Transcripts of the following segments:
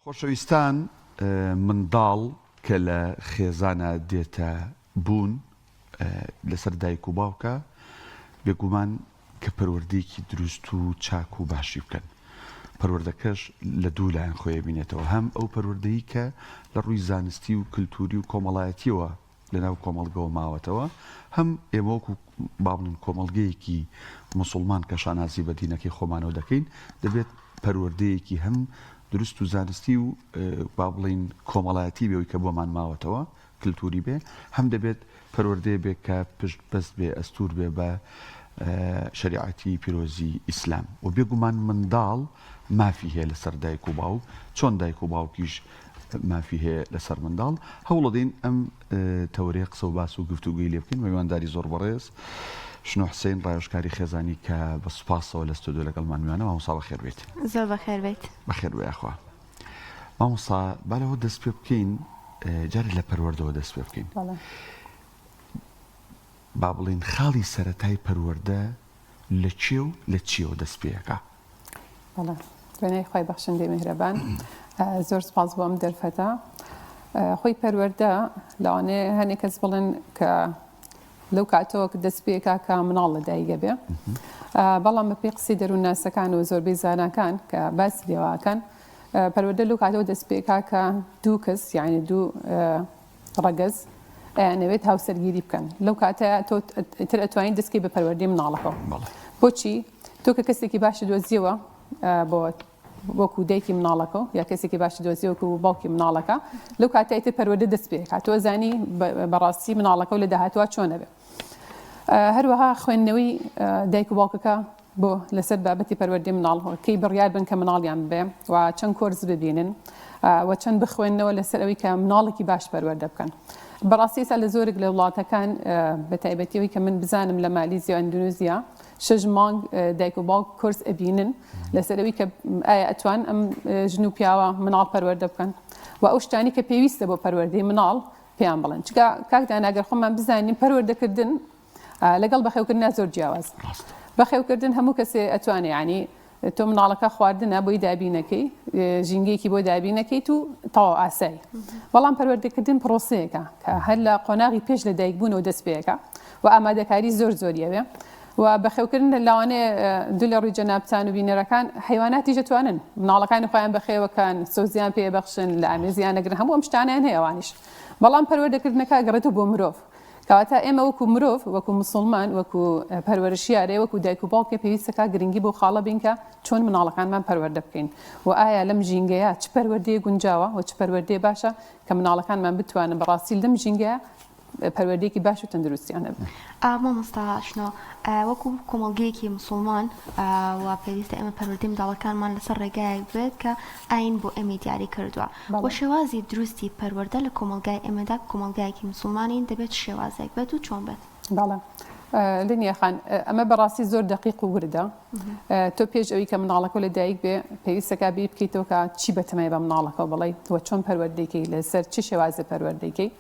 خۆشەویستان منداڵ کە لە خێزانا دێتە بوون لەسەر دایک و باوکە بێگومان کە پەروەردەیەکی دروست و چاک و باشی بکەن پەروەردەکەش لە دوو لایەن خۆی بینێتەوە هەم ئەو پەروەردەی کە لە ڕووی زانستی و کللتوری و کۆمەڵایەتیەوە لەناو کۆمەڵگەوە ماوەتەوە، هەم ئێمە وەکو با بڵێین کۆمەڵگەیەکی موسڵمان کە شانازی بە دینەکەی خۆمانەوە دەکەین، دەبێت پەروەردەیەکی هەم دروست و زانستی و با بڵێین کۆمەڵایەتی بێ ئەوی کە بۆمان ماوەتەوە کلتوری بێ، هەم دەبێت پەروەردەیە بێ کە پشت بەست بێ ئەستور بێ بە شەریعەتی پیرۆزی ئیسلام و بێگومان منداڵ مافی هەیە لەسەر دایک و باوک چۆن دایک و باوکیش مافی هەیە لەسەر منداڵ، هەوڵەدەین ئەم تەوەرەیە قسە و باس و گفتوگۆی لێ بکەین، میوانداری زۆر بەڕێز شنۆ حسین ڕاوێژکاری خێزانی کە بە سوپاسەوە لە ستۆدیۆ لەگەڵمان میوانە. مامۆستا بەخێر بێیت. زۆر بەخێر بێیت. بەخێر بێ یاخوا. مامۆستا با لەوە دەست پێ بکەین جارێ لە پەروەردەوە دەست پێ بکەین. با بڵێین خاڵی سەرەتای پەروەردە لە کێ و لە چیەوە دەست پێ ئەکا؟ بەڵێ بەناوی خوای بەخشندەی میهرەبان زۆر سپاس بۆ ئەم دەرفەتە خۆی پەروەردە لەوانەیە هەنێک کەس بڵێن کە لەو کاتەوە کە دەست پێکا کە مناڵ لە دایکە بێ بەڵام بە پێی قسەی دەروونناسەکان و زۆربەی زاناکان کە باسی لێواکەن پەروەردە لەو کاتەوە دەست پێکا کە دوو کەس یعنی دوو ڕەگەز ئەیانەوێت هاوسەرگیری بکەن لەو کاتە تۆ تر ئەتوانی دەستکەی بە پەروەردەی مناڵەکەوە بۆچی تۆ کە کەسێکی باشی دۆزیەوە بۆ وەکو دایکی مناڵەکە یا کەسێکی باشی دۆزیەوەکو باوکی مناڵەکە لەو کاتە تر پەروەردە دەست پێکات تۆ زانی بەڕاستی مناڵەکە لە داهاتوە چۆنە بێ هەروەها خوێندنەوەی دایک و باوکەکە بۆ لەسەر بابەتی پەروەردەی مناڵ کەی بڕیار بن کە مناڵیان ببێ و چەند کۆرس ببینن و چەند بخوێندنەوە لەسەر ئەوەی کە مناڵێکی باش پەروەردە بکەن. بەڕاستی ئێستا لە زۆرێک لە وڵاتەکان بە تایبەتی ئەوەی کە من بزانم لە مالیزیا و ئەندونیزیا شەش مانگ دایک و باوک کۆرس ئەبینن لەسەر ئەوەی کە ئایا ئەتوان ئەم ژن و پیاوە مناڵ پەروەردە بکەن و ئەو شتانی کە پێویستە بۆ پەروەردەی مناڵ پێیان بڵێن چونکە کاک دانا گەر خۆمان بزانین پەروەردەکردن لەگەڵ بەخێوکردنا زۆر جیاواز بەخێوکردن هەموو کەسێ ئەتوانێ ینی تۆ مناڵەکە خواردنە بۆی دابینەکەی ژینگەیەکی بۆ دابینەکەیت و تەواو ئاسایی بەڵام پەروەردەکردن پرۆسەیەکە کە هەر لە قۆناغی پێش لە دایکبوونەوە دەست پێەکە و ئامادەکاری زۆر زۆریەوێ و بەخێوکردن لەوانەیە دو لە ڕووی جەنابتان و بینەرەکان حیواناتیش دەتوانن مناڵەکانی خۆیان بەخێوەکەن سۆزیان پێ بەخشن لە ئامێزیان نەگرن هەموو ئەم شتانیان هەیە ئەوانیش بەڵام پەروەردەکردنەکە گەڕێتەوە بۆ مرۆڤ کەواتە ئێمە وەکو مرۆڤ، وەکو موسڵمان، وەکو پەروەرشیارێ، وەکو دایک و باوکێ پێویستەکا گرنگی بەو خاڵە بین کە چۆن مناڵەکانمان پەروەردە بکەین و ئایا لەم ژینگەیە چ پەروەردەیەک گونجاوە و چ پەروەردەیە باشە کە مناڵەکانمان بتوانن بەڕاستی لەم ژینگەیە پەروەردەیەکی باش و تەندروستیان هەبێ. مامۆستا شنۆ، وەکو کۆمەڵگەیەکی موسڵمان و پێویستە ئێمە پەروەردەی منداڵەکانمان لەسەر ڕێگایەک بێت کە ئایین بۆ ئێمەی دیاری کردووە و شێوازی دروستی پەروەردە لە کۆمەڵگای ئێمەدا کە کۆمەڵگایەکی موسڵمانین دەبێت چ شێوازێک بێت و چۆن بێت؟ بەڵێ لنیا خان ئەمە بەڕاستی زۆر دەقیق و وردە تۆ پێش ئەوی کە مناڵەکە لە دایک بێ پێویستەکە بیر بکەیتەوە کە چی بەتەمای بە مناڵەکە بڵێ و چۆن پەروەردەیکەی لەسەر چ شێوازێ پەروەردەیکەی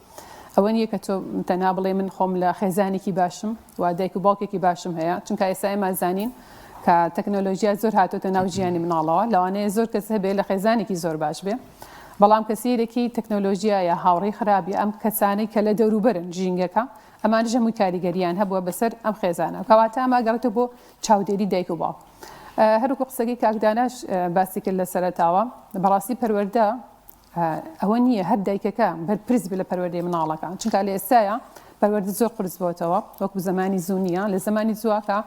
ئەوە نییە کە تۆ تەنها بڵێ من خۆم لە خێزانێکی باشم و دایک و باوکێکی باشم هەیە چونکە ئێستا ئێمە زانین کە تەکنۆلۆژیا زۆر هاتۆتە ناو ژیانی مناڵەوە لەوانەیە زۆر کەس هەبێ لە خێزانێکی زۆر باش بێ بەڵام کە سیرێکی تەکنۆلۆژیا یا هاوڕێی خراپ یا ئەم کەسانەی کە لە دەوروبەرن ژینگەکە ئەمانیش هەمووی کاریگەریان هەبووە بەسەر ئەم خێزانە کەواتە ئەمە گەڕێتەوە بۆ چاودێری دایک و باوک هەروکو قسەکەی کاک داناش باسی کرد لە سەرەتاوە بەڕاستی پەروەردە ئەوە نییە هەر دایکەکە بەرپرس بێ لە پەروەردەی مناڵەکە چونکە لە ئێستایا پەروەردە زۆر قورس بۆتەوە وەکو زەمانی زوو نییە لە زەمانی زووەکە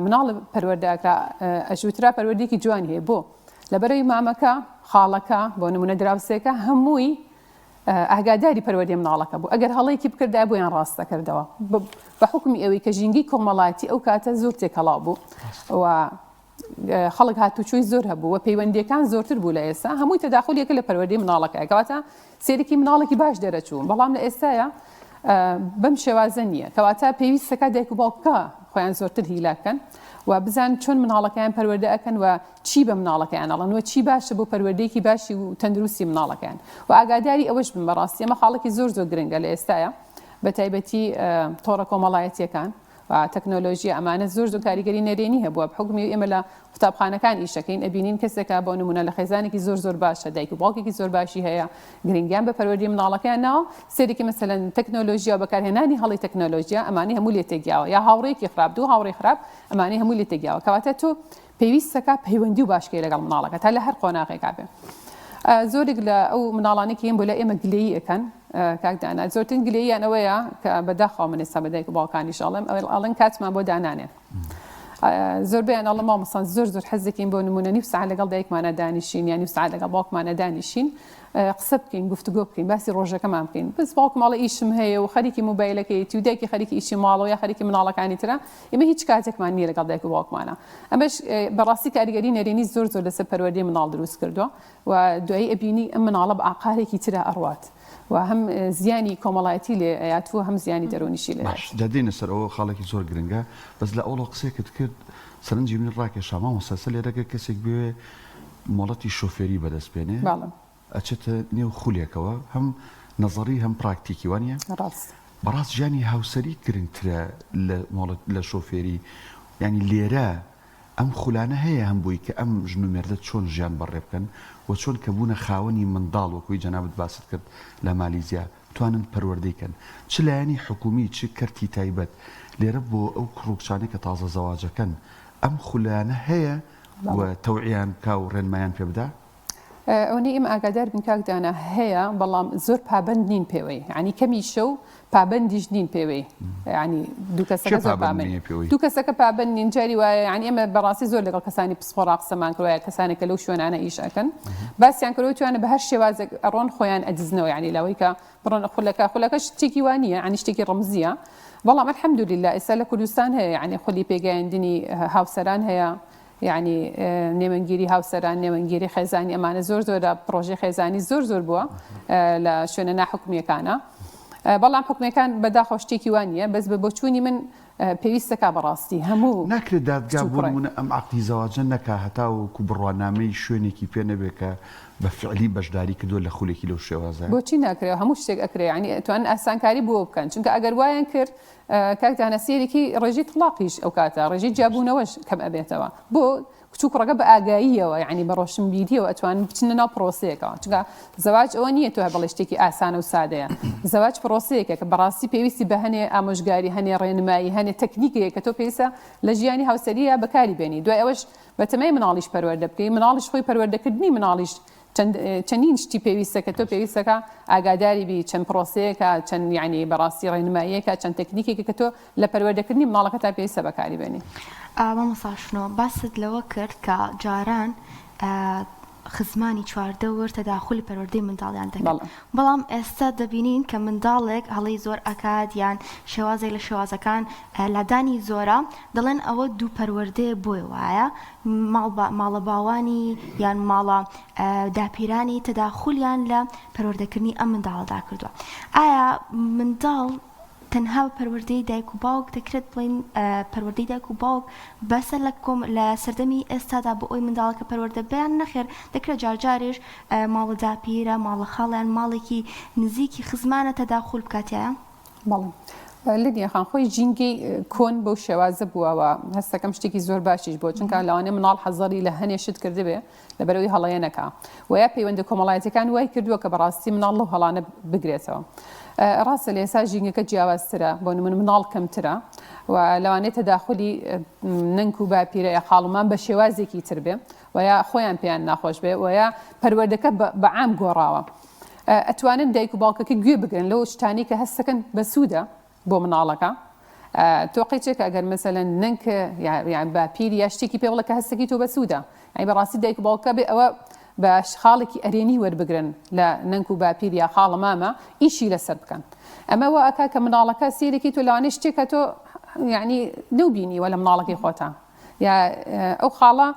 مناڵ پەروەردەکە ئەژوترا پەروەردەیەکی جوانی هەیە بۆ لەبەرەوەی مامەکە خاڵەکە بۆ نمونە دراوسێکە هەمووی ئاگاداری پەروەردەی مناڵەکە بوو ئەگەر هەڵەیەکی بکردای بۆیان ڕاست دەکردەوە بە حکومی ئەوەی کە ژینگەی کۆمەڵایەتی ئەو کاتە زۆر تێکەڵاو بوو و خەڵک هاتوچۆی زۆر هەبوو و پەیوەندیەکان زۆرتر بوو لە ئێستا هەمووی تەداخلیەکە لە پەروەردەی مناڵەکە کەواتە سێرێکی مناڵێکی باش دەرەچوو بەڵام لە ئێستاە بەم شێوازە نییە کەواتە پێویستەکە دایک و باوکە خۆیان زۆرتر هیلاکەن و بزان چۆن مناڵەکەیان پەروەردە ئەکەن و چی بە مناڵەکەیان ئەڵەن و چی باشە بۆ پەروەردەیەکی باشی و تەندروستی مناڵەکەیان و ئاگاداری ئەوەش بن بەڕاستی ئەمە خاڵێکی زۆر زۆر گرنگە لە ئێستاە بە تایبەتی تۆڕە کۆمەڵایەتیەکان. و تەکنۆلۆژیا ئەمانە زۆر زۆر کاریگەری نەرێنی هەبووە بحوکمی ئێمە لە قوتابخانەکان ئیشەکەین ئەبینین کەسێکە بۆ نمونە لە خێزانێکی زۆر زۆر باشە دایک و باوکێکی زۆر باشی هەیە گرنگیان بە پەروەردەی منداڵەکەیان ناوە سەیرێکی مەسەلەن تەکنۆلۆژیا و بەکارهێنانی هەڵەی تەکنۆلۆژیا ئەمانەی هەموو لێ تێکیاوە یا هاوڕێیەکی خراپ دوو هاوڕێی خراپ ئەمانەی هەموو لێ تێکیاوە کەواتە تۆ پێویستەکە پەیوەندی و باشکەی لەگەڵ مناڵەکە تا لە هەر قۆناغێکا بێ زۆرێک لە ئەو مناڵانەی کە یەن بۆ لای ئێمە گلەیی ئەکەن کاک دانا زۆرترین گلەییان ئەوەیە کە بەداخەوە من ئێستا بە دایک و باوکانیش ئەڵێم ئەڵێن کاتمان بۆ دانانێن زۆربەیان ئەڵێن مامۆستا زۆر زۆر حەز دەکەین بۆ نمونە نیو سەعات لەگەڵ دایکمانە دانیشین یان نیو سەعات لەگەڵ باوکمانە دانیشین قسە بکەین گفتوگۆ بکەین باسی ڕۆژەکەمان بکەین بەس باوکم ئەڵێ ئیشم هەیە و خەریکی مۆبایلەکەیەتی و دایکی خەریکی ئیشی ماڵەوە یا خەریکی مناڵەکانی ترە ئێمە هیچ کاتێکمان نییە لەگەڵ دایک و باوکمانە ئەمەش بەڕاستی کاریگەری نەرێنی زۆر زۆر لەسەر پەروەردەی مناڵ دروست کردووە و دوایی ئەبینی ئەم مناڵە بە ئاقارێکی ترا ئەڕوات و هەم زیانی کۆمەڵایەتی لێ ئەیات و هەم زیانی دەروونیشی لێ باش جا دێینە سەر ئەوە خاڵێکی زۆر گرنگە بەس لە ئەوڵەوە قسەیەکت کرد سەرنجی منی ڕاکێشا مامۆستا سە لێرە گەر کەسێک بوێ مۆڵەتی شۆفێری بەدەست بێنێ بەڵێ. ئەچێتە نێو خولێکەوە هەم نەزەڕی هەم پراکتیکی وانیە؟ ڕاستە. بەڕاست ژیانی هاوسەری گرنگترە لە مۆڵەت لە شۆفێری یانی لێرە ئەم خولانە هەیە هەم بۆی کە ئەم ژن و مێردە چۆن ژیان بەڕێ بکەن و چۆن کە بوونە خاوەنی منداڵ وەکوی جەنابت باست کرد لە مالیزیا بتوانن پەروەردەی کەن چ لایەنی حکومی چ کەرتی تایبەت لێرە بۆ ئەو کوڕ و کچانەی کە تازە زەواجەکەن ئەم خولانە هەیە و تەوعیان بکا و ڕێنمایان پێ بدا؟ ئەوەنەی ئێمە ئاگادار بین کاک دانا هەیە بەڵام زۆر پابەند نین پێوەی یانی کەمیشە و پابەندیش نین پێوەی یانی دوو کەسەکە زۆر پابەند دوو کەسەکە پابەند نین جاری وایە یانی ئێمە بەڕاستی زۆر لەگەڵ کەسانی پسپۆڕا قسەمان کردوە کەسانێک کە لەو شوێنانە ئیش ئەکەن باسیان کردوە توانە بە هەر شێوازێک ئەڕۆن خۆیان ئەدزنەوە یانی لەوەی کە بڕۆن خولەکە خولەکە شتێکی وا نییە یانی شتێکی ڕەمزیە بەڵام الحمدلله ئێستا لە کوردستان هەیە یانی خولی پێگەیاندنی هاوسەران هەیە یەعنی نێوەندگیری هاوسەران، نێوەندگیری خێزانی ئەمانە زۆر زۆرە، پڕۆژەی خێزانی زۆر زۆر بووە لە شوێنە ناحکومییەکانە. بەڵام حکومییەکان بەداخەوە شتێکی وا نییە، بەس بە بۆچوونی من پێویستەکا بەڕاستی هەموو ناکرێت دادگا کچ و بۆ کوڕێک. نموونە ئەم عەقدی زەواجە نەکا هەتاوەکو بڕوانامەی شوێنێکی پێ نەبێ کە بە فعلی بەشداری کردووە لە خولێکی لەو شێوازە؟ بۆچی ناکرێ؟ هەموو شتێک ئەکرێ یەعنی ئەتوانن ئاسانکاری بۆ بکەن چونکە ئەگەر وایان کرد کاک دانا سەیرێکی ڕێژەی تڵاقیش ئەو کاتە ڕێژەی جیابوونەوەش کەم ئەبێتەوە بۆ کچ و کوڕەکە بە ئاگاییەوە یعنی بە ڕۆشنبیریەوە ئەتوانن بچنە ناو پرۆسەیەکەوە چونکە زەواج ئەوە نییە تۆ بڵێ شتێکی ئاسانە و سادەیە زەواج پرۆسەیەکە کە بەڕاستی پێویستی بە هەنێ ئامۆژگاری هەنێ ڕێنمایی هەنێ تەکنیکەیە کە تۆ پێویستە لە ژیانی هاوسەریە بەکاری بێنی دوای ئەوەش بەتەمای مناڵیش پەروەردە بکەی مناڵیش خۆی پەروەردەکردنی مناڵیش چەند چەنین شتی پێویستە کە تۆ پێویستەکە ئاگاداری بی چەند پرۆسەیەکە چەند یعنی بەڕاستی ڕێنماییەکە چەند تەکنیکێکە کە تۆ لە پەروەردەکردنی مناڵەکەتا پێویستە بەکاری بێنی. مامۆستا شنۆ باست لەوە کرد کە جاران خزمانی چواردەور تەداخولی پەروەردەی منداڵیان دەکرد بەڵام ئێستا دەبینین کە منداڵێک هەڵەی زۆر ئەکات یان شێوازێک لە شێوازەکان لادانی زۆرە دەڵێن ئەوە دوو پەروەردەیە بۆیە وایە ماڵە باوانی یان ماڵە داپیرانی تەداخولیان لە پەروەردەکردنی ئەم منداڵەدا کردووە. ئایا منداڵ تەنها بە پەروەردەی دایک و باوک دەکرێت بڵێین پەروەردەی دایک و باوک بەسە لە کۆم لە سەردەمی ئێستادا بۆ ئەوی منداڵەکە پەروەردە بێ یان نەخێر دەکرێت جارجارێش ماڵە داپیرە ماڵە خاڵیان ماڵێکی نزیکی خزمانە تەداخول بکات تیایا؟ بەڵێ لدیا خان خۆی ژینگەی کۆن بەو شێوازە بووە و هەستەکەم شتێکی زۆر باشیش بووە چونکە لەوانەیە مناڵ حەزەری لە هەنێ شت کردبێ لەبەرئەوەی هەڵەیە نەکا و یا پەیوەندە کۆمەڵایەتیەکان وای کردووە کە بەڕاستی مناڵ لەو هەڵانە بگرێتەوە ڕاستە لە ئێستا ژینگەکە جیاوازترە بۆ نمونە مناڵ کەمترە و لەوانەیە تەداخولی نەنک و باپیرە یا خاڵومان بە شێوازێکی تر بێ و یا خۆیان پێیان ناخۆش بێ و یا پەروەردەکە بە عام گۆڕاوە ئەتوانن دایک و باوکەکە گوێ بگرن لەو شتانەی کە هەستەکەن بەسوودە بۆ مناڵەکە تۆ قیچێک ئەگەر مەسەلەن نەنک یان باپیر یا شتێکی پێ بڵێ کە هەستەکی تۆ بەسوودە ئەی بەڕاستی دایک و باوکە بێ ئەوە بە خاڵێکی ئەرێنی وەربگرن لە نەنک و باپیر یا خاڵە مامە ئیشی لەسەر بکەن ئەمە وا ئەکا کە مناڵەکە سیرێکی تۆ لەوانەیە شتێکە تۆ یعنی نەوبینیوە لە مناڵەکەی خۆتا یا ئەو خاڵە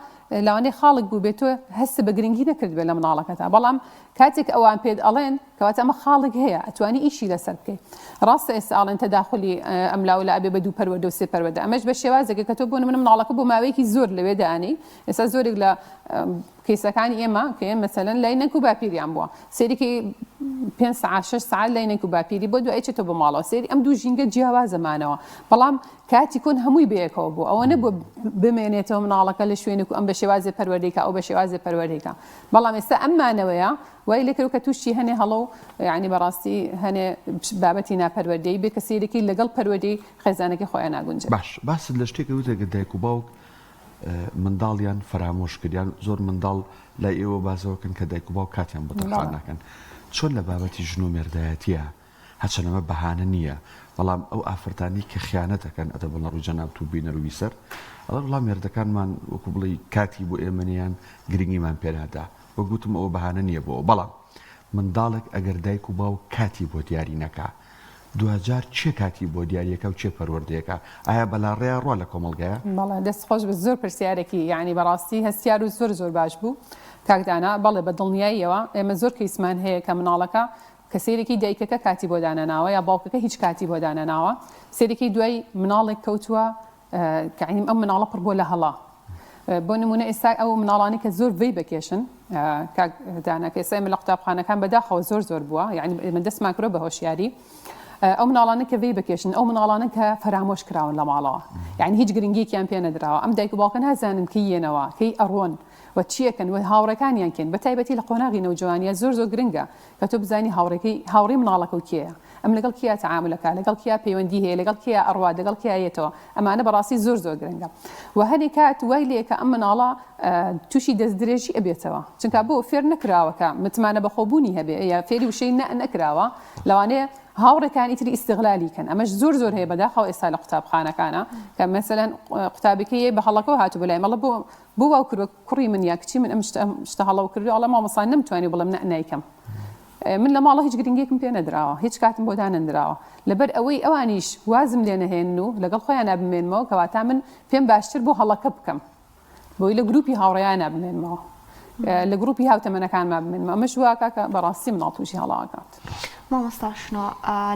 لەوانەیە خاڵێک بووبێت تۆ هەست بە گرنگی نەکردبێت لە مناڵەکەتا بەڵام کاتێک ئەوان پێت ئەڵێن کەواتە ئەمە خاڵێک هەیە ئەتوانی ئیشی لەسەر بکەیت ڕاستە ئێستا ئاڵێن تەداخلی ئەم لاولا ئەبێ بە دوو پەروەردە و سێ پەروەردە ئەمەش بە شێوازێکە کە تۆ بۆ نمونە مناڵەکە بۆ ماوەیەکی زۆر لەوێ دانێی ئێستا زۆرێک لە کەیسەکانی ئێمە کە مەسەلەن لای نەنک و باپیریان بووە سەیرێکی پێنج سەعات شەش سەعات لای نەنک و باپیری بۆ دوای ئەچێتەوە بۆ ماڵەوە سەیری ئەم دوو ژینگە جیاوازە مانەوە بەڵام کاتی کۆن هەمووی بەیەکەوە بوو ئەوە نەبووە بمێنێتەوە مناڵەکە لە شوێنێک و ئەم بە شێوازێ پەروەردەی کا ئەو بە شێوازێ پەروەردەی کا بەڵام ئێستا ئەم مانەوەیە وای لێکرد کە تووشی هەنێ هەڵە و یعنی بەڕاستی هەنێ بابەتی ناپەروەردەی بێ کە سەیرەکەی لەگەڵ پەروەردەی خێزانەکەی خۆیان ناگونجێت. باش باست لە شتێک وت ئەگەر دایک و باوک منداڵیان فەرامۆش کرد یان زۆر منداڵ لای ئێوە باسەوەکەن کە دایک و باوک کاتیان بۆ تەرخان ناکەن چۆن لە بابەتی ژن و مێردایەتیە هەرچەند ئەمە بەهانە نییە بەڵام ئەو ئافرەتانەی کە خیانەت ئەکەن ئەتە بڵێن ڕووی جەنابت و بینەر و بیسەر ئەڵێن وەڵا مێردەکانمان وەکو بڵێی کاتی بۆ ئێمە نییە یان گرنگیمان پێ نادا وەک وتم ئەوە بەهانە نییە بۆ ئەو بەڵام منداڵێک ئەگەر دایک و باوک کاتی بۆ دیاری نەکا دواجار کێ کاتی بۆ دیاریەکا و کێ پەروەردەیەکا؟ ئایا بەلاڕێیا ڕوا لە کۆمەڵگایە؟ بەڵێ دەست خۆش بێت زۆر پرسیارێکی یانی بەڕاستی هەستیار و زۆر زۆر باش بوو کاک دانا بەڵێ بە دڵنیاییەوە ئێمە زۆر کەیسمان هەیە کە مناڵەکە کە سەیرێکی دایکەکە کاتی بۆ دانەناوە یا باوکەکە هیچ کاتی بۆ دانەناوە سەیرێکی دوای مناڵێک کەوتووە کە ئەم مناڵە پڕ بووە لە هەڵە بۆ نمونە ئێستا ئەو مناڵانی کە زۆر ڤەی بەکێشن کاک دانا کە ئێستا ئێمە لە قوتابخانەکان بەداخەوە زۆر زۆر بووە یعنی ئێمە دەستمان کرۆ بە هۆشیاری ئەو مناڵانە کە ڤەی بەکێشن ئەو مناڵانە کە فەرامۆش کراون لە ماڵەوە یعنی هیچ گرنگیەکیان پێ نەدراوە ئەم دایک و باوکە نازانن کەی یەنەوە کەی ئەڕۆن و چیەکەن و هاوڕێکانیان کێن بە تایبەتی لە قۆناغی نەوجەوانیە زۆر زۆر گرنگە کە تۆ بزانی هاوڕێکەی هاوڕێی مناڵەکەو کێیە ئەم لەگەڵ کێیا تەعامول ئەکا لەگەڵ کێیا پەیوەندی هەیە لەگەڵ کێیا ئەڕوات لەگەڵ کێیا یەتەوە ئەمانە بەڕاستی زۆر زۆر گرنگە وە هەنێ کات وای لێکە ئەم مناڵە تووشی دەست درێژی ئەبێتەوە چونکە بۆ فێر نەکراوە کە متمانە بەخۆبوونی هەبێ یا فێری وشەی نە نەکراوە لەوانەیە هاوڕێکانی تری ئیستغلالی کەن ئەمەش زۆر زۆر هەیە بەداخەوە ئێستا لە قوتابخانەکانە کە مەسەلەن قوتابیکەی بە هەڵەکەوە هاتوو بەلای مەڵە بۆ بۆ واو کردوە کوڕی من یا کچی من ئەم شتە ئەم شتە هەڵەو کردوە ئەڵێ مامۆستا نەمتوانی بڵێم نە نایکەم من لە ماڵە هیچ گرنگیەکم پێ نەدراوە هیچ کاتم بۆ دانەنراوە لەبەر ئەوەی ئەوانیش وازم لێ نەهێنن و لەگەڵ خۆیانا بمێنمەوە کەواتە من پێم باشتر بۆ هەڵەکە بکەم بۆی لە گروپی هاوڕێیانا بمێنمەوە لە گروپی هاوتەمەنەکانما بمێنمەوە ئەمەش وا کاکە بەڕاستی مناڵ تووشی هەڵە ئەکات. مامۆستا شنۆ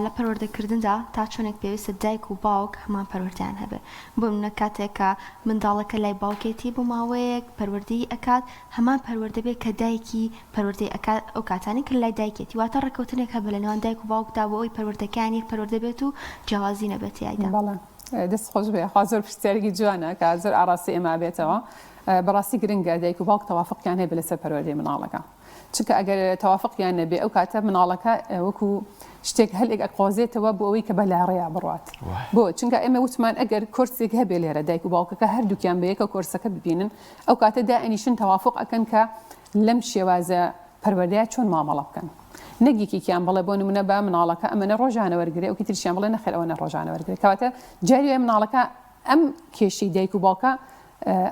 لە پەروەردەکردندا تا چۆنێک پێویستە دایک و باوک هەمان پەروەردەیان هەبێت بۆ نمونە کاتێک کە منداڵەکە لای باوکێتی بۆ ماوەیەک پەروەردەی ئەکات هەمان پەروەردە بێت کە دایکی پەروەردەی ئەکات ئەو کاتانەی کە لای دایکێتی واتە ڕێککەوتنێک هەبێت لە نێوان دایک و باوکدا بۆ ئەوەی پەروەردەکەیان یەک پەروەردە بێت و جیاوازی نەبێت تیایدا. بەڵێ دەست خۆش بێ خوا زۆر پرسیارێکی جوانە کە زۆر ئاڕاستەی ئێمە ئەبێتەوە بەڕاستی گرنگە دایک و باوک تەوافقیان هەبێ لەسەر پەروەردەی منداڵەکە چونکە ئەگەر تەوافقیان نەبێ ئەو کاتە مناڵەکە وەکو شتێک هەلێک ئەقۆزێتەوە بۆ ئەوەی کە بەلاڕێیا بڕوات بۆ چونکە ئێمە وتمان ئەگەر کۆرسێک هەبێ لێرە دایک و باوکەکە هەردووکیان بە یەکە کۆرسەکە ببینن ئەو کاتە دائەنیشن تەوافق ئەکەن کە لەم شێوازە پەروەردەیە چۆن مامەڵە بکەن نەک یەکێکیان بڵێ بۆ نمونە بە مناڵەکە ئەمەنە ڕۆژانە وەرگێ ئەوکی تریشیان بڵێ نەخێر ئەوەنە ڕۆژانە وەرگێ کەواتە جاری وایە مناڵەکە ئەم کێشەی دایک و باوکە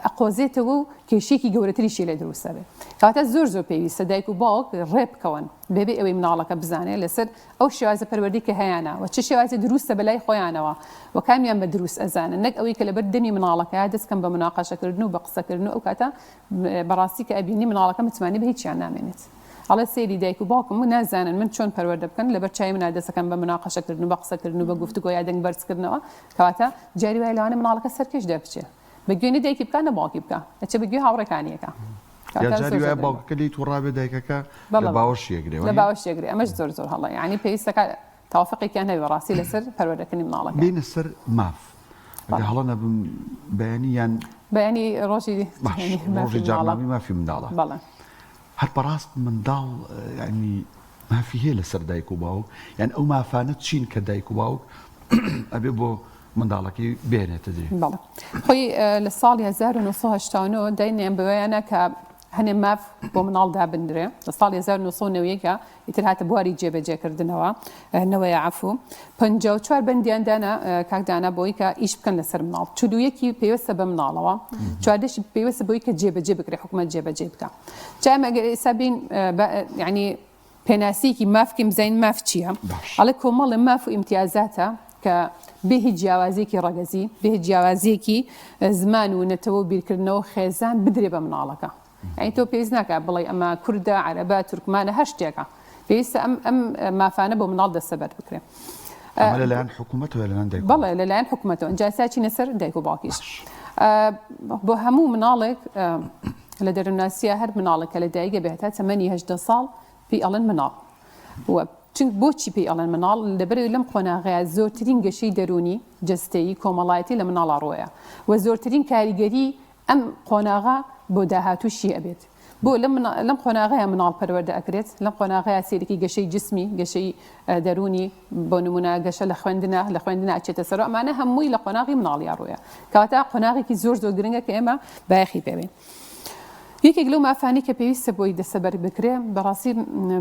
ئەقۆزێتەوە و کێشەیەکی گەورەتریشی لێ دروست ئەبێ. کەواتە زۆر زۆر پێویستە دایک و باوک ڕێ بکەون بەبێ ئەوەی مناڵەکە بزانێ لەسەر ئەو شێوازە پەروەردەی کە هەیانە و چ شێوازێ دروستە بەلای خۆیانەوە و کامیان بە دروست ئەزانن نەک ئەوەی کە لەبەر دەمی مناڵەکەیا دەست کەن بە مناقەشەکردن و بە قسەکردن و ئەو کاتە بەڕاستی کە ئەبینی مناڵەکە متمانەی بە هیچیان نامێنێت. ئەڵێ سەیری دایک و باوکم نازانن من چۆن پەروەردە بکەن لەبەر چاوی منا دەستەکەن بە مناقەشەکردن و بە قسەکردن و بە گفتوگۆ یا دەنگ بەرزکردنەوە کەواتە جاری وایە لەوانەیە مناڵەکە سەرکێش دەربچێ بە گوێ نە دایکی بکا نە باوکی بکا ئەچێ بە گوێ هاوڕێکانی ئەکا یا جاری وایە باوکەکە لێی تووڕابێ دایکەکە لە باوەشی ئەگرێ لە باوەشی ئەگرێ ئەمەش زۆر زۆر هەڵە یانی پێویستەکە تەوافقێکیان هەبێ بەڕاستی لەسەر پەروەردەکردنی مناڵەکە. بێینە سەر ماف ئەگەر هەڵە نەبم بەیانی یان بەیانی ڕۆژی باش ڕۆژی جارنامەی مافی منداڵە بەڵێ هەر بەڕاست منداڵ یانی مافی هەیە لەسەر دایک و باوک یان ئەو مافانە چین کە دایک و باوک ئەبێ بۆ منداڵەکەی بێنێتە دی؟ بەڵێ خۆی لە ساڵی 1989 داینیان بەوەیانە کە هەنێ ماف بۆ مناڵ دابندرێ لە ساڵی 1990 ئیتر هاتە بواری جێبەجێکردنەوە نەوەیە عەفو 54 بەندیان دانا کاک دانا بۆی کە ئیش بکەن لەسەر مناڵ چلویەکی پەیوەستە بە مناڵەوە چواردەشی پەیوەستە بۆی کە جێبەجێ بکرێ حکومەت جێبەجێ بکە جا ئێمە ئەگەر ئێستا بین یعنی پێناسەیەکی ماف بکەین بزانین ماف چییە ئەڵێ کۆمەڵێ ماف و ئیمتیازاتە کە بێ هیچ جیاوازیەکی ڕەگەزی بێ هیچ جیاوازیەکی زمان و نەتەوە و بیرکردنەوە خێزان بدرێ بە مناڵەکە یعنی تۆ پێویست ناکە بڵێ ئەمە کوردە عەرەبە تورکمانە هەر شتێکە پێویستە ئەم ئەم مافانە بۆ مناڵ دەستەبەر بکرێ ئەمە لەلایەن حکوومەتەوە لەلایەن دایک بەڵێ لەلایەن حکوومەتەوە ئینجا ئێستا چینە سەر دایک و باوکیش بۆ هەموو مناڵێک لە دەروونناسییە هەر مناڵێک کە لە دایک ئەبێ هەتا تەمەنی 18 ساڵ پێی ئەڵێن مناڵ. و چونک بۆچی پێی ئەڵێن مناڵ؟ لەبەرئەوەی لەم قۆناغەیا زۆرترین گەشەی دەروونی، جەستەیی، کۆمەڵایەتی لە مناڵا ڕووئەیا و زۆرترین کاریگەری ئەم قۆناغە بۆ داهاتووشی ئەبێت. بۆ لەم لەم قۆناغەیا مناڵ پەروەردە ئەکرێت، لەم قۆناغەیا سەیرەکی گەشەی جسمی، گەشەی دەروونی، بۆ نموونە گەشە لە خوێندنا، لە خوێندنا ئەچێتە سەرەوە، ئەمانە هەمووی لە قۆناغی مناڵیا ڕووئەیا. کەواتە قۆناغێکی زۆر زۆر گرنگە کە ئێمە بایەخی پێ بەین. یەکێک لەو مافانەی کە پێویستە بۆی دەستەبەر بکرێ بەڕاستی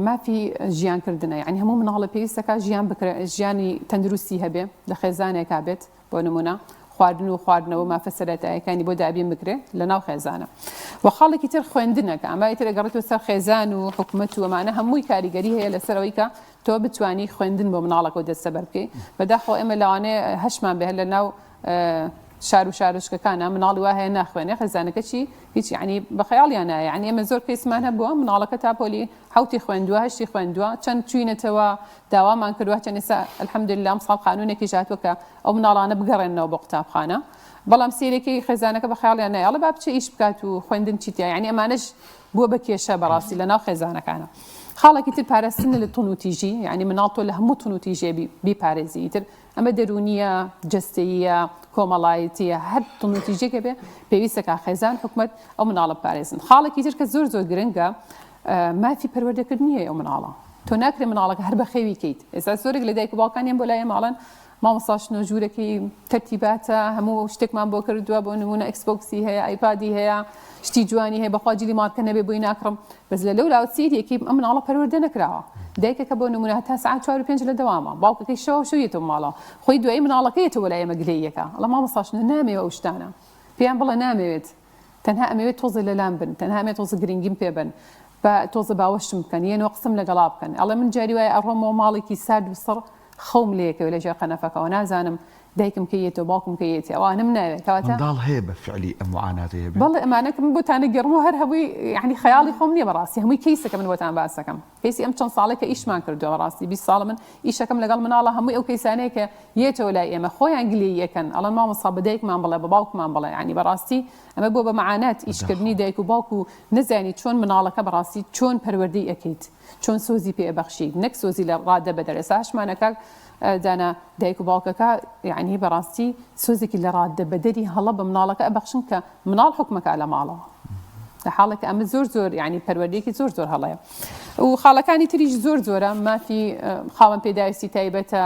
مافی ژیان کردنە یعنی هەموو مناڵە پێویستەکە ژیان بکرێ ژیانی تەندروستی هەبێ لە خێزانێکا بێت بۆ نمونە خواردن و خواردنەوە مافە سەرەتایەکانی بۆ دابین بکرێ لە ناو خێزانە و خاڵێکی تر خوێندنەکە ئەمە ئیتر ئەگەڕێتەوە سەر خێزان و حکومەت و ئەمانە هەمووی کاریگەری هەیە لەسەر ئەوەی کە تۆ بتوانی خوێندن بۆ مناڵەکە و دەستەبەر بکەی بەداخەوە ئێمە لەوانەیە هەشمان بێ لە ناو شار و شارۆچکەکانە مناڵی وا هەیە ناخوێنێ خێزانەکە چی هیچ یعنی بە خەیاڵیان نایە یعنی ئێمە زۆر کەیسمان هەبووە مناڵەکە تا پۆلی حەوتی خوێندووە هەشتی خوێندووە چەند چوینەتەوە داوامان کردووە چەند ئێستا الحمدلله ئەمساڵ قانونێکیش هاتووە کە ئەو مناڵانە بگەڕێنەوە بۆ قوتابخانە بەڵام سەیرێکی خێزانەکە بە خەیاڵیان نایە ئەڵێ با بچێ ئیش بکات و خوێندن چی تیا یعنی ئەمانەش بووە بە کێشە بەڕاستی لە ناو خێزانەکانە خاڵێکی تر پاراستنە لە توندوتیژی یعنی مناڵ تۆ لە هەموو توندوتیژێ بیپارێزی ئیتر ئەمە دەروونییە، جەستەییە، کۆمەڵایەتییە، هەر توندوتیژیەک هەبێ پێویستە کە خێزان، حکومەت ئەو مناڵە بپارێزن. خاڵێکی تر کە زۆر زۆر گرنگە مافی پەروەردەکردنی هەیە ئەو مناڵە. تۆ ناکرێ مناڵەکە هەر بەخێوی کەیت. ئێستا زۆرێک لە دایک و باوکان یەن بۆ لای ئێمە ئەڵێن مامۆستا شنۆ ژوورەکەی تەرتیباتە هەموو شتێکمان بۆ کردووە بۆ نموونە ئێکسبۆکسی هەیە ئایپادی هەیە شتی جوانی هەیە بەخوا جلی مارکە نەبێ بۆی ناکڕم بەس لە لەولاوە سەیری ئەم مناڵە پەروەردە نەکراوە دایکەکە بۆ نمونە هەتا سەعات چوار و پێنج لە دەوامە باوکەکەی شەو شەو یەتەوە ماڵەوە خۆی دوایی مناڵەکە یەتەوە لای ئێمە گلەییەکە ئەڵێ مامۆستا شنۆ نامەوێ ئەو شتانە پێیان بڵێ نامەوێت تەنها ئەمەوێت تۆزێ لەلام بن تەنها ئەمەوێت تۆزە گرنگیم پێ بن با تۆزە باوەشم بکەن یەنەوە قسەم لەگەڵا بکەن ئەڵێ من جاری وایە ئەڕۆمەوە ماڵێکی سارد و سڕ خەوم لێکەوێ لە ژێر قەنەفەکەوە نازانم دایکم کەی یەتەوە باوکم کەی یەتێ ئەوانەم ناوێ کەواتە. منداڵ هەیە بە فعلی ئەم معاناتەی هەبێ؟ بەڵێ ئەمانە کە من بۆتان ئەگێڕمەوە هەر هەمووی یەعنی خەیاڵی خۆم نییە بەڕاستی هەمووی کەیسە کە من بۆتان باس ئەکەم کەیسی ئەم چەند ساڵەی کە ئیشمان کردووە بەڕاستی 20 ساڵە من ئیشەکەم لەگەڵ مناڵە هەمووی ئەو کەیسانەیە کە یەتەوە لای ئێمە خۆیان گلەیی ئەکەن ئەڵێن مامۆستا بە دایکمان بڵێ بە باوکمان بڵێ یەعنی بەڕاستی ئەمە بووە بە معانات ئیشکردنی دایک و باوک و نەزانی چۆن مناڵەکە بەڕاستی چۆن پەروەردەی ئەکەیت چۆن سۆزی پێ ئەبەخشیت نەک سۆزی لە ڕادە بەدەر ئێستا هەشمانە کاک دانا دایک و باوکەکە یعنی بەڕاستی سۆزێکی لە ڕادە بەدەری هەڵە بە مناڵەکە ئەبەخشن کە مناڵ حکومەکە لە ماڵەوە لە حاڵێک ئەمە زۆر زۆر یعنی پەروەردەیەکی زۆر زۆر هەڵەیە و خاڵەکانی تریش زۆر زۆرە مافی خاوەن پێداویستی تایبەتە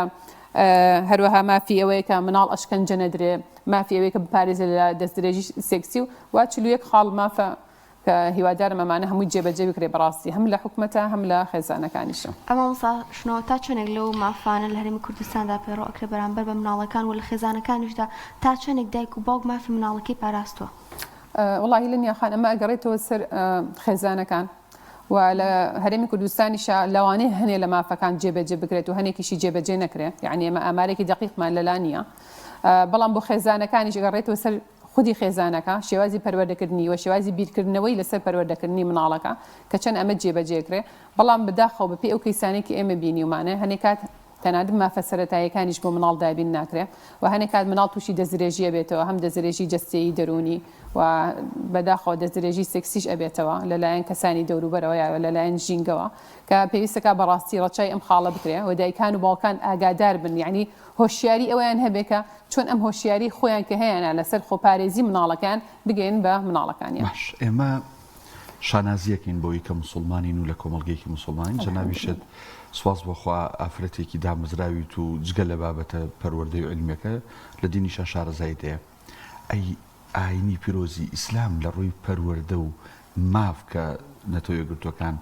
هەروەها مافی ئەوەیە کە مناڵ ئەشکەنجە نەدرێ مافی ئەوەیە کە بپارێزێ لە دەستدرێژی سێکسی و وا 41 خاڵ مافە کە هیوادارم ئەمانە هەمووی جێبەجێ بکرێ بەڕاستی هەم لە حکومەتە هەم لە خێزانەکانیشە. مامۆستا شنۆ تا چەنێک لەو مافانە لە هەرێمی کوردستاندا پەیڕەو ئەکرێ بەرامبەر بە مناڵەکان و لە خێزانەکانیشدا تا چەنێک دایک و باوک مافی مناڵەکەی پاراستوە؟ وەڵاهی لەنیا خان ئەمە ئەگەڕێتەوە سەر خێزانەکان و لە هەرێمی کوردستانیشا لەوانەیە هەنێ لە مافەکان جێبەجێ بکرێت و هەنێکیشی جێبەجێ نەکرێ یعنی ئێمە ئامارێکی دەقیقمان لەلا نییە بەڵام بۆ خێزانەکانیش ئەگەڕێتەوە سەر خودی خێزانەکە، شێوازی پەروەردەکردنی و شێوازی بیرکردنەوەی لەسەر پەروەردەکردنی مناڵەکە کە چەند ئەمە جێبەجێکرێ، بەڵام بەداخەوە بەپێی ئەو کەیسانەی کە ئێمە بینیومانە هەنێ کات تەنانەت مافە سەرەتاییەکانیش بۆ مناڵ دابین ناکرێ و هەنێ کات مناڵ تووشی دەستدرێژی ئەبێتەوە هەم دەستدرێژی جەستەیی دەروونی و بەداخەوە دەستدرێژی سێکسیش ئەبێتەوە لەلایەن کەسانی دەوروبەرەوە یا لەلایەن ژینگەوە کە پێویستەکا بەڕاستی ڕەچای ئەم خاڵە بکرێ و دایکان و باوکان ئاگادار بن یەعنی هۆشیاری ئەوەیان هەبێ کە چۆن ئەم هۆشیاری خۆیان کە هەیانە لەسەر خۆپارێزی مناڵەکەیان بگەیەنن بە مناڵەکانیان. باش ئێمە شانازیەکەین بەوەی کە موسوڵمانین و لە کۆمەڵگەیەکی موسوڵمانین جەنابیشت سوپاس بۆ خوا ئافرەتێکی دامەزراویت و جگە لە بابەتە پەروەردەی و عیلمیەکە لە دینیشا شارەزایت هەیە ئەی ئاینی پیرۆزی ئیسلام لە ڕووی پەروەردە و ماف کە نەتەوە یەکگرتووەکان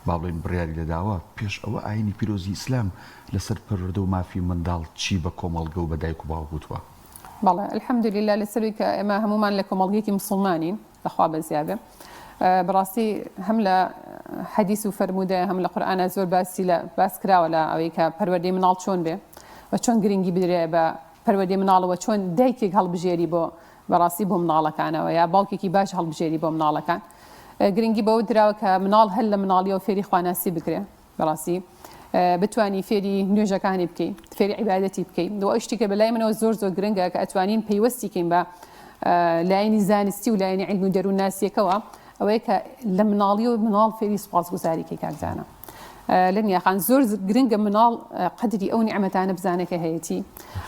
با بڵێین بڕیاری لێ داوە، پێش ئەوە ئاینی پیرۆزی ئیسلام لەسەر پەروەردە و مافی منداڵ چی بە کۆمەڵگە و بە دایک و باوک وتووە؟ بەڵێ الحمدللە لەسەروی کە ئێمە هەموومان لە کۆمەڵگەیەکی موسڵمانین لە خوا بەزیا بێ بەڕاستی هەم لە حەدیس و فەرموودە هەم لە قورئانا زۆر باسی لە باس کراوە لە ئەوەی کە پەروەردەی مناڵ چۆن بێ و چۆن گرنگی بدرێ بە پەروەردەی مناڵەوە چۆن دایکێک هەڵبژێری بۆ بەڕاستی بۆ مناڵەکانەوە یا باوکێکی باش هەڵبژێری بۆ مناڵەکان گرنگی بەوە دراوە کە مناڵ هەر لە مناڵیەوە فێری خواناسی بکرێ بەڕاستی بتانی فێری نوێژەکانی بکەی فێری عیبادەتی بکەی دو ئەو شتی کە بەلای منەوە زۆر زۆر گرنگە کە ئەتوانین پەیوەستی کەین بە لایەنی زانستی و لایەنی عیلم و دەروونناسیەکەوە ئەوەیە کە لە مناڵیەوە مناڵ فێری سوپاسگوزاری کەی کاک زانا. لەنیا خان زۆر گرنگە مناڵ قەدری ئەو نیعمەتانە بزانێت کە هەیەتی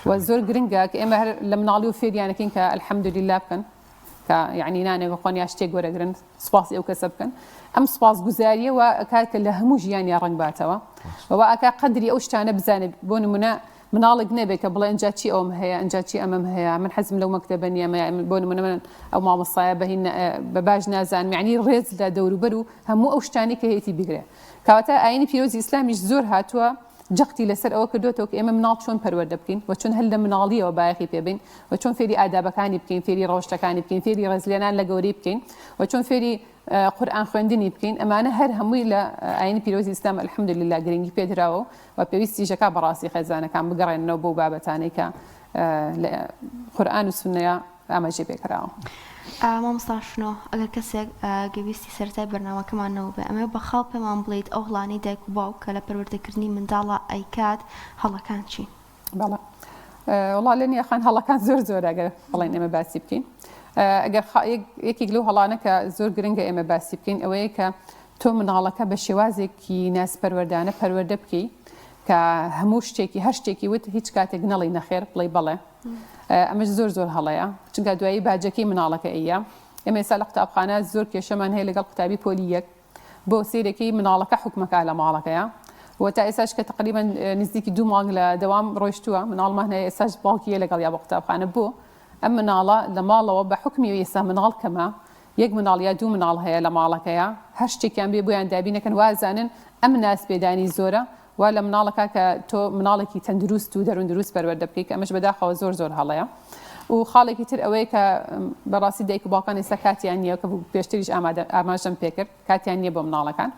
و زۆر گرنگە کە ئێمە هەر لە مناڵی و فێریانەکەین کە الحمدلله بکەن کە یعنی نانێک بخۆن یا شتێک وەرەگرن سوپاسی ئەو کەسە بکەن ئەم سوپاس گوزاریە وا ئەکات کە لە هەموو ژیانیا ڕەنگ باتەوە و وا ئەکا قەدری ئەو شتانە بزانێت بۆ نمونە مناڵێک نەبێت کە بڵێ ئەنجا چی ئەوم هەیە ئەنجا چی ئەمەم هەیە من حەزم لەو مەکتەبە نییە بۆ نمونە من ئەو مامۆستایە بەهین بە باش نازانم یعنی ڕێز لە دەوروبەر و هەموو ئەو شتانی کە هەیەتی بگرێ کەواتە ئاینی پیرۆزی ئیسلامیش زۆر هاتووە جەختی لەسەر ئەوە کردوێتەوە کە ئێمە مناڵ چۆن پەروەردە بکەین و چۆن هەر لە مناڵیەوە بایەخی پێبین و چۆن فێری ئادابەکانی بکەین فێری ڕەوشتەکانی بکەین فێری ڕێزلێنان لە گەورەی بکەین و چۆن فێری قورئان خوێندنی بکەین ئەمانە هەر هەمووی لە ئاینی پیرۆزی ئیسلام الحمدللە گرنگی پێدراوە و پێویستیش ئەکا بەڕاستی خێزانەکان بگەڕێننەوە بەو بابەتانەی کە لە قورئان و سوننەیا ئاماژەی پێکراوە. مامۆستا شنۆ ئەگەر کەسێک گوێبیستی سەرەتای بەرنامەکەمان نەبووبێ ئەمەوێ بە خاڵ پێمان بڵێیت ئەو هەڵانەی دایک و باوک کە لە پەروەردەکردنی منداڵا ئەیکات هەڵەکان چین؟ بەڵێ وەڵا لەنیا خان هەڵەکان زۆر زۆرە ئەگەر بڵێن ئێمە باسی بکەین ئەگەر یەکێک لەو هەڵانە کە زۆر گرنگە ئێمە باسی بکەین ئەوەیە کە تۆ مناڵەکە بە شێوازێکی ناسپەروەردانە پەروەردە بکەی کە هەموو شتێکی هەر شتێکی وت هیچ کاتێک نەڵی نەخێر بڵێ بەڵێ ئەمەش زۆر زۆر هەڵەیە چونکە دوایی باجەکەی مناڵەکە ئەیە ئێمە ئێستا لە قوتابخانە زۆر کێشەمان هەیە لەگەڵ قوتابی پۆلی یەک بۆ سەیرەکەی مناڵەکە حوکمەکا لە ماڵەکەیا و تا ئێستاش کە تقریبا نزیکی دوو مانگ لە دەوام ڕۆیشتووە مناڵمان هەیە ئێستاش باوکی لەگەڵ یا بۆ قوتابخانە بۆ ئەم مناڵە لە ماڵەوە بە حوکمی ئێستا مناڵ کەمە یەک مناڵ یا دوو مناڵ هەیە لە ماڵەکەیا هەر شتێکیان بێ بۆیان دابینەکەن وازانن ئەم ناز پێدانی زۆرە وا لە مناڵەکە کە تۆ مناڵێکی تەندروست و دەروون دروست پەروەردە بکەی کە ئەمەش بەداخەوە زۆر زۆر هەڵەیە و خاڵێکی تر ئەوەیە کە بەڕاستی دایک و باوکان ئێستا کاتیان نییە کە پێشتریش ئامادە ئاماژەم پێکرد کاتیان نییە بۆ مناڵەکان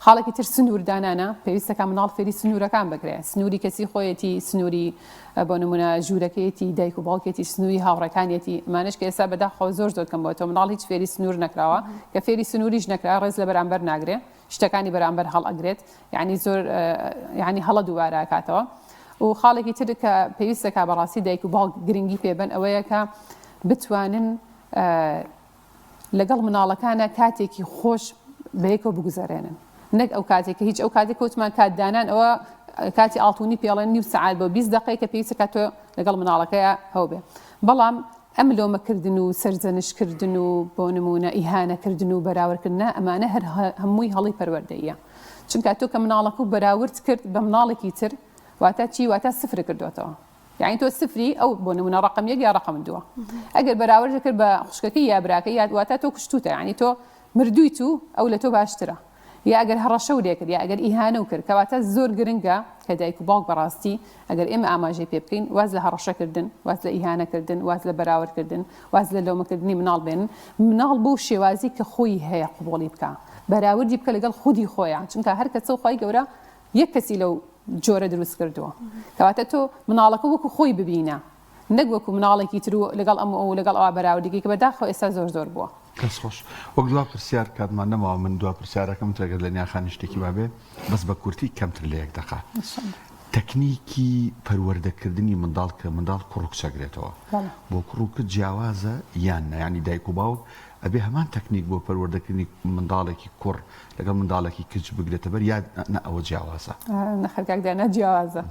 خاڵێکی تر سنوور دانانە پێویستەکە مناڵ فێری سنوورەکان بکرێ سنووری کەسی خۆیەتی سنووری بۆ نمونە ژوورەکەیەتی دایک و باوکێتی سنووری هاوڕێکانیەتی ئەمانەش کە ئێستا بەداخەوە زۆر زۆر کەم بۆتەوە مناڵ هیچ فێری سنوور نەکراوە کە فێری سنووریش نەکرا ڕێز لە بەرامبەر ناگرێ شتەکانی بەرامبەر هەڵئەگرێت یعنی زۆر یعنی هەڵە دووبارە ئەکاتەوە و خاڵێکی تر کە پێویستە کا بەڕاستی دایک و باوک گرنگی پێبەن ئەوەیە کە بتوانن لەگەڵ مناڵەکانە کاتێکی خۆش بەیەکەوە بگوزەرێنن نەک ئەو کاتێک کە هیچ ئەو کاتێک کەوتمان کات دانان ئەوە کاتی ئاڵتونی پێڵێن نیو سەعات بۆ 20 دقەیە کە پێویستە کات تۆ لەگەڵ مناڵەکەیە هەو بێ بەڵام ئەم لۆمە کردن و سەرزەنشت کردن و بۆ نموونە ئیهانە کردن و بەراورد کردنە ئەمانە هەر هەمووی هەڵەی پەروەردەییە چونکە تۆ کە مناڵەکەو بەراورد کرد بە مناڵێکی تر واتە چی واتە سفر کردوێتەوە یعنی تۆ سفری ئەو بۆ نمونە ڕقم یەک یا ڕقم دووە ئەگەر بەراورد کرد بە خوشکەکەی یا براکەی یا واتە تۆ کوشتوتە یعنی تۆ مردوویت و ئەو لە تۆ باشترە یا ئەگەر هەڕەشەو لێکرد یا ئەگەر ئیهانەو کرد کەواتە زۆر گرنگە کە دایک و باوک بەڕاستی ئەگەر ئێمە ئاماژەی پێ بکەین واز لە هەڕەشە کردن واز لە ئیهانە کردن واز لە بەراورد کردن واز لە لۆمە کردنی مناڵ بێنن مناڵ بەو شێوازی کە خۆی هەیە قبوڵی بکا بەراوردی بکە لەگەڵ خودی خۆیان چونکە هەر کەسەو خوای گەورە یەک کەسی لەو جۆرە دروست کردووە کەواتە تۆ مناڵەکە وەکو خۆی ببینە نەک وەکو مناڵێکی تر و لەگەڵ ئەم و ئەو و لەگەڵ ئەوا بەراوردی کەی کە بەداخەوە ئێستا زۆر زۆر بووە. دەست خۆش. وەک دوا پرسیار کاتمان نەماوە من دوا پرسیارەکەم تر گەر لەنیا خانی شتێکی مابێ بەس بە کورتی کەمتر لە یەک دەقە. تەکنیکی پەروەردە کردنی منداڵ کە منداڵ کوڕ و کچ ئەگرێتەوە بۆ کوڕ و کچ جیاوازە یان نا یانی دایک و باوک ئەبێ هەمان تەکنیک بۆ پەروەردەکردنی منداڵێکی کوڕ لەگەڵ منداڵێکی کچ بگرێتە بەر یا نا ئەوە جیاوازە؟ نەخێر کاک دانا جیاوازە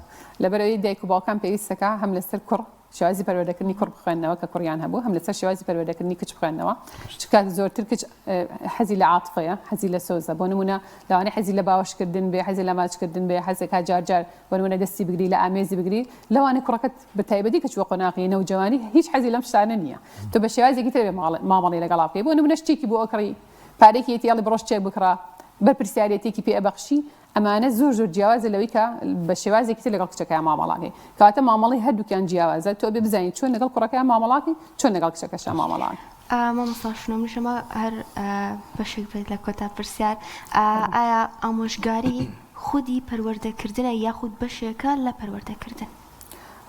لەبەرئەوەی دایک و باوکان پێویستەکە هەم لەسەر کوڕ شێوازی پەروەردەکردنی کوڕ بخوێننەوە کە کوڕیان هەبوو هەم لەسەر شێوازی پەروەردەکردنی کچ بخوێننەوە چونکە زۆرتر کچ حەزی لە عاتفەیە حەزی لە سۆزە بۆ نمونە لەوانەیە حەزی لە باوەشکردن بێ حەزی لە ماچکردن بێ حەزێکا جار جار بۆ نمونە دەستی بگری لە ئامێزی بگری لەوانەیە کوڕەکەت بە تایبەتی کە چووە قۆناغی نەوجەوانی هیچ حەزی لەم شتانە نییە تۆ بە شێوازێکی تر مامەڵەی لەگەڵا بکەی بۆ نمونە شتێکی بۆ ئەکڕی پارەیەکی ئەتی ئەڵێ بڕۆ شتێک بکڕە بەرپرسیارێتیەکی پێ ئەبەخشی ئەمانە زۆر زۆر جیاوازە لەوەی کە بە شێوازێکی تر لەگەڵ کچەکەیا مامەڵاکەی کەواتە مامەڵەی هەردووکیان جیاوازە تۆ ئەبێ بزانی چۆن لەگەڵ کوڕەکەیا مامەڵاکەی چۆن لەگەڵ کچەکەشا مامەڵاکەی. مامۆستا شنۆ منیش ئەمە هەر بەشێک بێت لە کۆتا پرسیار ئایا ئامۆژگاری خودی پەروەردەکردنە یاخود بەشێکە لە پەروەردەکردن؟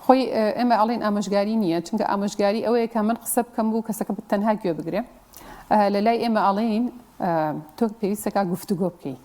خۆی ئێمە ئەڵێین ئامۆژگاری نییە چونکە ئامۆژگاری ئەوەیە کە من قسە بکەم و کەسەکە تەنها گوێ بگرێ لە لای ئێمە ئەڵێین تۆ پێویستەکە گفتوگۆ بکەی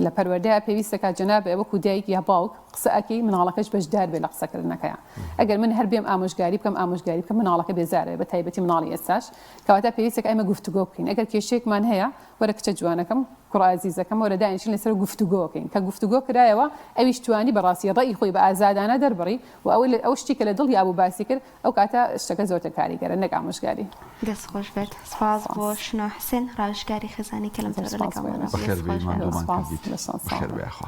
لە پەروەردەیا پێویستەکە جەنابێ وەکو دایک یا باوک قسە ئەکەی مناڵەکەش بەشدار بێ لە قسەکردنەکەیا ئەگەر من هەر بێم ئامۆژگاری بکەم ئامۆژگاری بکەم مناڵەکە بێزارە بە تایبەتی مناڵی ئێستاش کەواتە پێویستەکە ئێمە گفتوگۆ بکەین ئەگەر کێشەیەکمان هەیە وەرە کچە جوانەکەم. کوڕە ئازیزەکەم وەرە دانیشین لەسەر گفتوگۆکەین کە گفتوگۆ کرایەوە ئەویش توانی بەڕاستی ڕەئی خۆی بە ئازادانە دەربڕی و ئەوەی ئەو شتی کە لە دڵیا بوو باسی کرد ئەو کاتە شتەکە زۆرتر کاریگەرە نەک ئامۆژگاری. دەست خۆش بێت سپاس بۆ شنۆ حسێن ڕاوێژکاری خێزانی کە لەم زۆر تەوەرە سپاس بۆ لەگەڵمانە ئێوە. بوو. بەخێر دەست بێی خۆش بێت. ماندوومان سپاس کردیت لەشتان ساغ بەخێر بێت. بێ یاخوا.